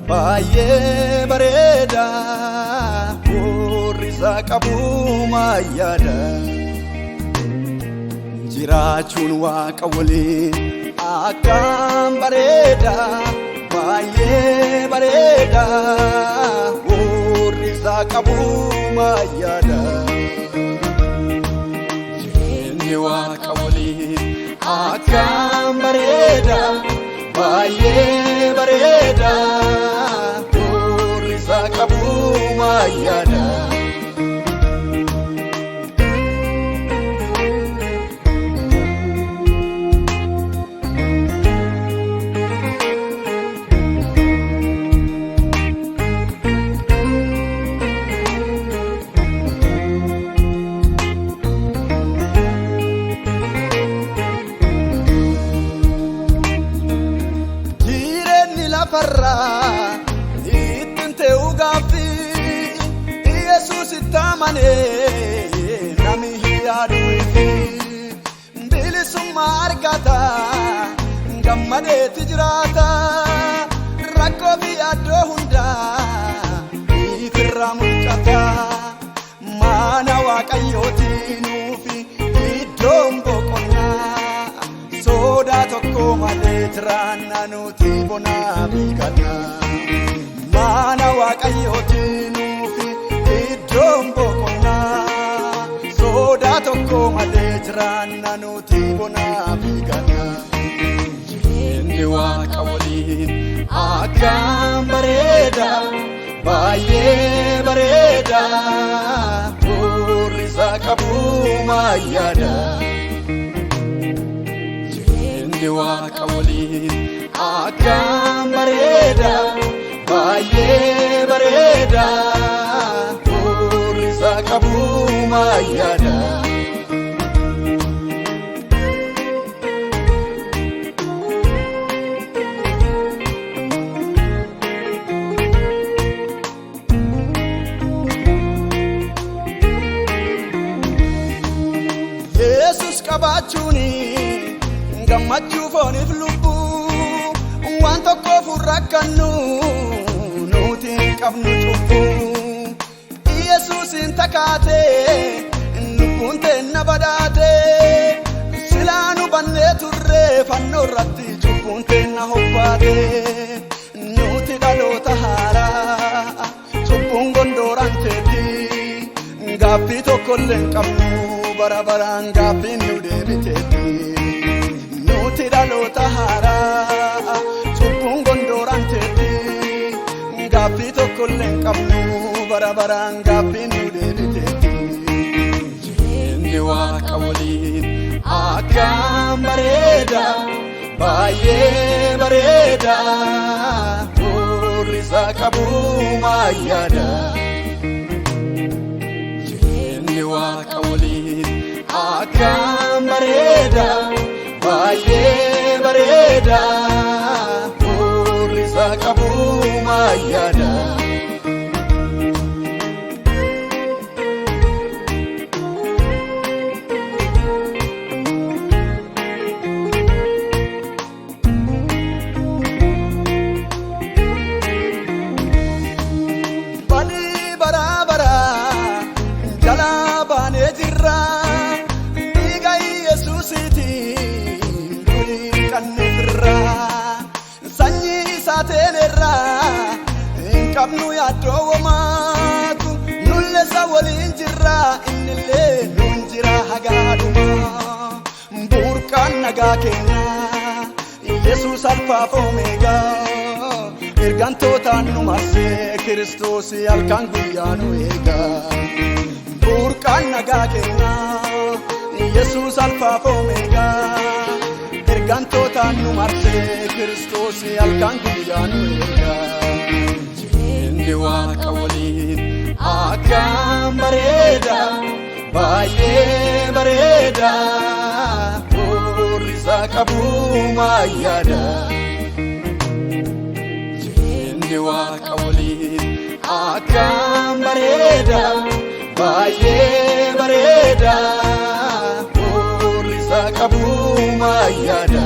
Baay'ee bareeda, hurrisaa qabu maayyaadha. Jiraachuun waaqa waliin akkam bareeda, baay'ee bareeda, hurrisaa qabu maayyaadha. Jireenyi waaqa waliin akkam bareeda, baay'ee bareeda, hurrisaa qabu maayyaadha. Jireenyi lafarraa ittiin ta'uu gaaffii, Yesuus itti amanee namni hin yaaduufi bilisummaa argata, gammadeeti jiraata, rakkoo fi yaaddoo hundaa ifirraa mulqata. Mana waaqayyooti nuufi iddoon boqonnaa, sodaa tokko malee jiraanna nuti bonaa biikanna. Mana waaqayyooti nuufi iddoon boqonnaa, sodaa tokko malee jiraanna nuti bonaa biikanna. Jireenyi waaqa waliin akkam bareeda, baay'ee bareeda, hurrisaa qabu maayyaadha. Jireenyi waaqa waliin akkam bareeda, baay'ee bareeda, hurrisaa qabu maayyaadha. Yesus qabaachuun gammachuu fooniif lubbuu, waan tokkoof hin rakkannu, nuti hin qabnu cubbuu. Yesuusin takaatee lubbuun teenna badhaatee, silaa nu bannee turre fannoo irratti cubbuun teenna hobbaate. Nuti dhaloota haaraa, cubbuun gondooraan teetti, gaaffii tokkollee hin qabnu, bara baraan gaaffiin nu deebiteetti. Nuti dhaloota haaraa, cubbuun gondooraan teetti, gaaffii tokkollee hin qabnu, bara baraan gaaffiin nu deebiteetti. Jireenyi waaqa waliin akkam bareeda, baay'ee bareeda, hurrisaa qabu maayyaadha. Jireenyi waaqa waliin akkam bareeda, baay'ee bareeda, hurrisaa qabu maayyaadha. Balii baraa baraa jalaa baanee jirra, dhiiga Yesuusiitiin durii qannifirra, sanyii isaa teenerra, hin qabnu yaaddoo womaatu, nulle isa waliin jirra, innillee nuun jira hagaadhuma. Burqaan nagaa keenya Yesuus alfaaf omeegaa, ergantootaan nu marsee, Kiristoos halkan guyyaa nu eegaa. Burqaan nagaa keenya Yesuus alfaaf omeegaa, ergantootaan nu marsee, Kiristoos halkan guyyaa nu eegaa. Jireenyi waaqa waliin akkam bareeda, baay'ee bareeda, hurrisaa qabu maayyaadha. Jireenyi waaqa waliin akkam bareeda, baay'ee bareeda, hurrisaa qabu maayyaadha.